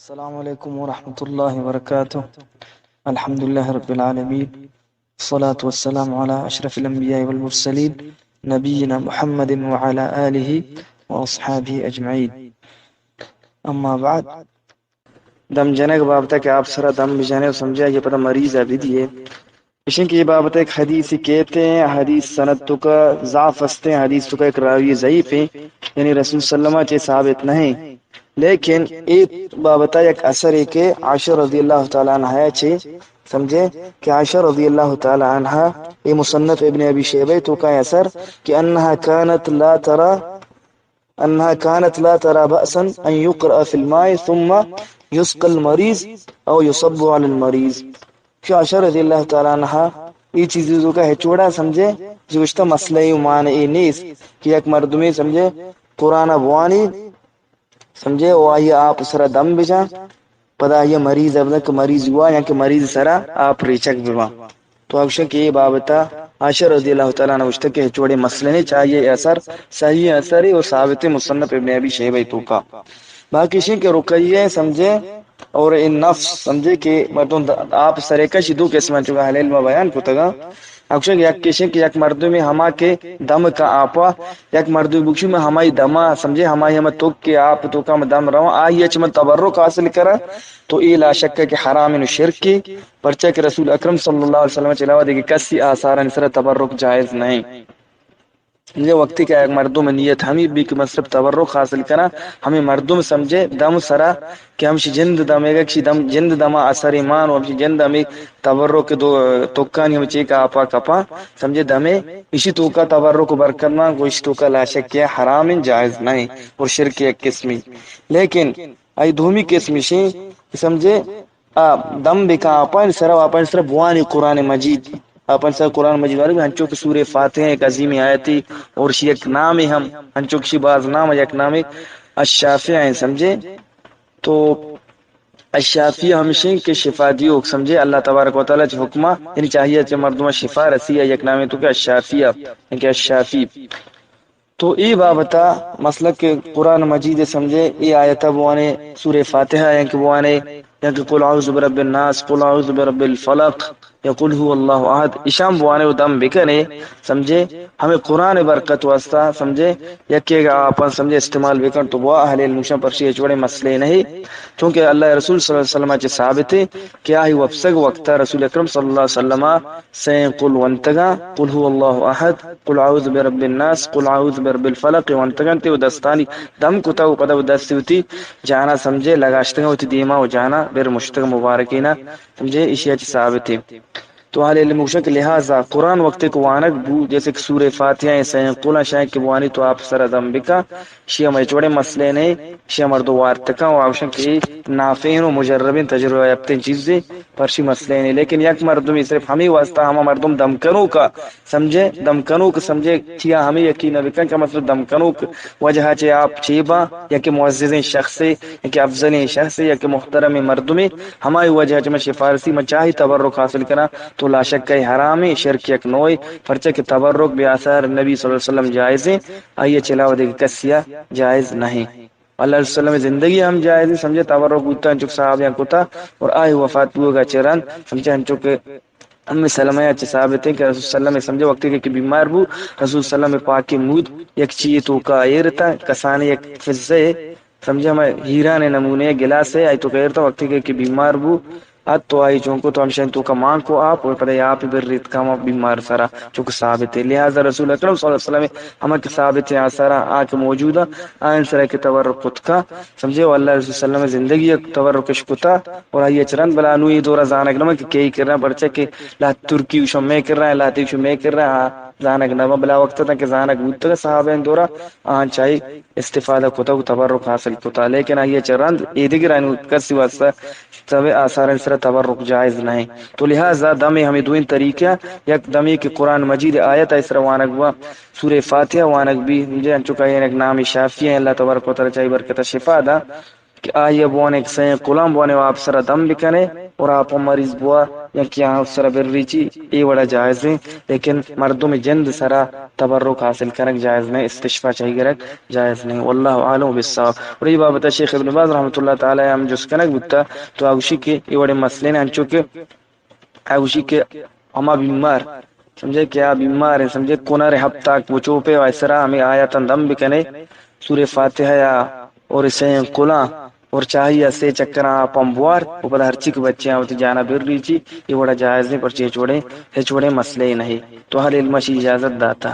السلام عليكم ورحمة الله وبركاته. الحمد لله رب العالمين. والصلاة والسلام على أشرف الأنبياء والمرسلين، نبينا محمد وعلى آله وأصحابه أجمعين. أما بعد، دم جنگ بابت کہ آپ سرا دم بجنے و سمجھے، آئی پدا مریض ء بدیے۔ اشیں کہ یہ بابت ایک حدیث کہتے ہیں، حدیث سند تو کا ضعف ہستے ہیں، حدیث تو کا ایک راوی ضعیف ہیں، یعنی رسول صلی اللہ علیہ وسلم چے ثابت نہیں۔ لیکن اے بابت یک اثر ہے کہ عائشہ رضی اللہ تعالی عنہا چے سمجھے کہ عائشہ رضی اللہ تعالی عنہا، اے مصنف ابن ابی شیبہ تو کا اثر کہ انہا كانت لا ترى، أنها كانت لا ترى بأسا أن يقرأ في الماء ثم يسقى المريض أو يصب على المريض. کہ عائشہ رضی اللہ تعالی عنہا اے چیزی تو کا ہچ وڑا سمجھے، جو گوشتا مسئلہ ای مان اے نیست کہ یک مردمے سمجھے قرآن بوانی سمجھے، و آئی آپ سرا دم بجاں، پدا آئی مریض ء بدن کہ مریض ہوا یا کہ مریض سرا آپ ریچگ بباں۔ تو آ گوشن کہ اے بابتا عائشہ رضی اللہ تعالی عنہ گوشتگ کہ ہچ وڑیں مسئلہ نہیں، چاہیے اثر صحیح اثر ہے اور ثابت مصنف ابن ابی شیبہ توکا۔ باقی شیں کہ رقیہ سمجھے اور اے نفس سمجھے کہ مردم د-، آپ سرے کشی دو قسم چکا اہل علم بیان کتگا۔ اکشن یک کشیں کہ یک مردمے ہما کہ دم کا آپا، یک مردمے بکشی میں ہمائی دما سمجھے، ہمائی ہم توک کے آپ توکا میں دم رواں، آئی اچ من تبرک حاصل کرا، تو اے لا شک ہے کہ حرام و شرک ہے، پرچہ کہ رسول اکرم صلی اللہ علیہ وسلم چلاوہ دیگه کسی آثارانی سر تبرک جائز نہیں۔ یہ وقتی کہ یک مردم نیت ہمی بھی کہ من صرف تبرک حاصل کرا، ہمیں مردم سمجھے دم سرا کہ ہمشی جند دمے گا، کسی دم، جند دما اثر ایمان و ہمشی جند ہمیں تبرک دو تکانی ہم چیک آپا کپا، سمجھے دمے، اسی توکا تبرک و برکت مان، گو اسی توکا لا شک کہ حرام جائز نہیں اور شرک یک قسمی۔ لیکن آئی دومی قسم اشیں کہ سمجھے آ دم بکا آپانی سرا، آپانی سرا بوانی قرآن مجید، آپانی سرا قرآن مجید وارے ہنچو کہ سورہ فاتحہ ایک عظیم آیتی اور شی یک نام ہم ہنچو کہ شی باز نام یک نام الشافیہ ہیں سمجھے۔ تو الشافیہ ہمشیں کہ شفا دیوک سمجھے، اللہ تبارک و تعالی چ حکمہ، یعنی چاہیے چہ مردم شفا رسی، یک نام تو کہ الشافیہ، یعنی کہ الشافی۔ تو اے بابتا مسئلہ کہ قرآن مجید سمجھے، اے آیتا بوانے سورہ فاتحہ، یا کہ بوانے، یا کہ قل اعوذ برب الناس، قل اعوذ برب الفلق، یا قل هو اللہ احد، اشان بوانے و دم بکنے، سمجھے، ہمیں قرآن برکت واسطہ، سمجھے، یکے گا آپن، سمجھے، استعمال بکن تو بوا، اہل علم شان پرشی ہچ وڑے مسئلے نہیں، چونکہ اللہ رسول صلی اللہ علیہ وسلم چے ثابت ہے کہ آہی وپسگ وقتا رسول اکرم صلی اللہ علیہ وسلم سئیں قل ونتگاں، قل هو اللہ احد، قل اعوذ برب الناس، قل اعوذ برب الفلق ونتگاں تے و دستانی دم کتا و پدا و دست وتی جانا سمجھے لگاشتگاں وتی دیما و جانا بر مشتگ مبارکینا سمجھے اشیا چہ ثابت ہے۔ تو اہل علم گوشن کہ لہذا قرآن وقتے کہ وانگ بو، جیسے کہ سورہ فاتحہ ہیں، سئیں قلاں شاہیں کہ بوانی تو آپ سر دم بکا، شیا مئے چوڑے مسئلے نہیں، شیا مردو وارتکاں و آوشن کہ نافین و مجربین تجربہ یافتین چیزے، پرشی مسئلے نہیں۔ لیکن یک مردمی صرف ہمیں واسطہ ہما مردم دم کنو کا سمجھے، دم کنوک سمجھے، چیا ہمیں یقین نہ بکن کہ مطلب دم کنوک وجہ چے آپ چے باں، یا کہ معززیں شخصے، یا کہ افضلیں شخصے، یا کہ محترمیں مردمے، ہمائی وجہ چے من شفارسی من چاہی تبرک حاصل کناں، تو لا شک ہے حرامیں، شرک یک نوعے، پرچہ کہ تبرک بآثار نبی صلی اللہ علیہ وسلم جائزیں، آئی چلاوہ دیگہ کسیا جائز نہیں۔ اللہ علیہ وسلم زندگی ہم جائز ہے، سمجھے تبرک بوتا انچو کہ صحابیاں کتا اور آئی وفات بوگا چران سمجھے انچو کہ ام سلمہ ء چہ ثابت انت کہ رسول صلی اللہ علیہ وسلم سمجھے وقتی کہ بیمار بو، رسول صلی اللہ علیہ وسلم پاکیں مود یک چیئے توکا ایرتا، کسانے یک فضہ ء سمجھے ہمے ہیران ء نمونے ء گلاس ء آئی توکا ایرتا، وقتی کہ کہ بیمار بو ات تو آئی چونکو تو ہمشہ توکا مان کو آپ و پدا آپ بر ریت کما بیمار سرا چونکہ ثابت ہے۔ لہذا رسول اکرم صلی اللہ علیہ وسلم ہمے کہ ثابت ہے آثارا آ کہ موجود آ، آئین سرا کہ تبرک کت کا، سمجھے، و اللہ رسول صلی اللہ علیہ وسلم زندگی ء تبرکش کتا اور آئی ء چہ رند بلا نوں اے دور ء زانگ نہ بنت کہ کئی کرا، پرچا کہ لہتے ترکی گوشاں مئے کرا، لہتے گوشاں مئے کرا، آ زانگ نہ بنت، بلا وقت تاں کہ زانگ بوتگ صحابہ ء دور ء آہاں چائی استفادہ کتگ و تبرک حاصل کتا، لیکن آئی ء چہ رند اے دگرانی کسی واسطہ سب آثارانی سرا تبرک جائز نہ انت۔ تو لہذا دمے ہمے دوئیں طریقہ، یک دمے کہ قرآن مجید آیت ء سرا وانگ بنت، سورہ فاتحہ وانگ بی، سمجھے، انچو کہ آئی ء یک نام شافی ہیں، اللہ تبارک و تعالی چائی برکت ء شفا دا۔ کہ آئی ء بوانے کہ سئیں کلاں بوانے و آپ سرا دم بکنے اور آپ مریض بوا یا کہ آ سرا بریچی، اے وڑا جائز ہیں، لیکن مردم جند سرا تبرک حاصل کنگ جائز نہیں، استشفا چاہی گرگ جائز نہیں۔ واللہ عالم بالصواب۔ اور یہ بابت شیخ ابن باز رحمۃ اللہ تعالی ہم جس کنگ بوتا تو آگوشی کہ یہ وڑے مسئلے نے انچو کہ آ گوشی کہ ہما بیمار، سمجھے کہ آ بیمار ہیں، سمجھے کنر ہپتاک بچوپے و ایسرا ہمیں آیاتاں دم بکنے، سورہ فاتحہ یا اور سین کلاں اور چاہی یا سے چکراں آپاں بوار و پدا ہرچی کہ بچے آں وتی جانا بر ریچی، یہ وڑا جائز نہیں، پرچی ہچ وڑے، ہچ وڑے مسئلے نہیں۔ تو اہل علم اشی اجازت داتا۔